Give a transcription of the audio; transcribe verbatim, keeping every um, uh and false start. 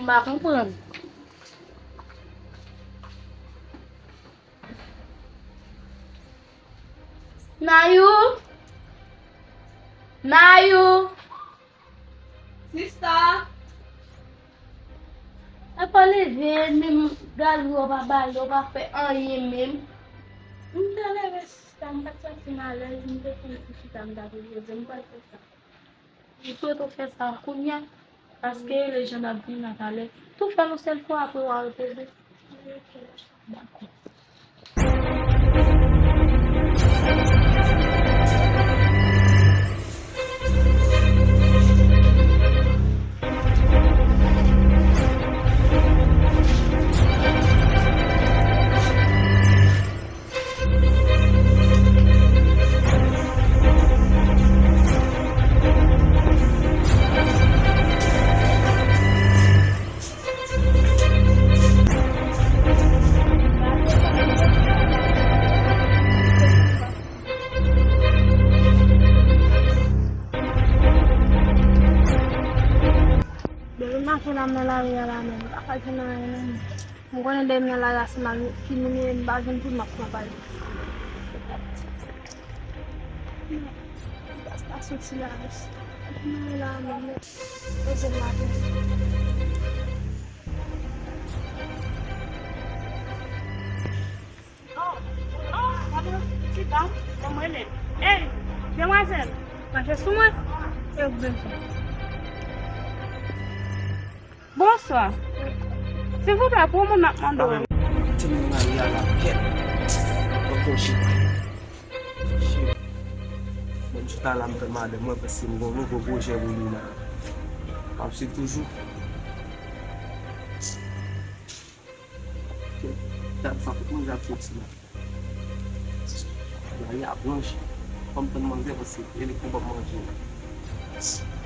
Pa konprann. Nayou? Nayou? Sista? Apa leve, menm gade w pa bale, w pa fè anyen menm. M te leve sista, m pa t santi m alèz, m te fè yon ti chita, m ta te poze, m pral fè sa. M swete w fè sa kounye a, paske lejand ap vin nan talè. Tou fè l yon sèl fwa, apre w a repoze. Dakò. Depi maten la m nan lari a la menm, m pa ka jwenn anyen nan men. M konnen demen nan lari a se mal ki moun ye, m pa jwenn pou m ap travay. M pa soti la, m nan lari a menm. Poze m la poze. Oh, oh, gade yon ti dam, ban m rele l. Ey, demwazèl, mache sou mwen. E w bezwen? Bonswa. Silvouplè, pou moun n ap mande w. Ti moun nan lari a la kèt. Poko chita. Chita. Menm chita la, m tann madanm mwen, paske m gen yon nouvo pwojè pou li la. M ap swiv toujou. Dat sa tout manje ap soti la. Lari a blanch. Fò m tann manzè paske e li k pou ban m manje.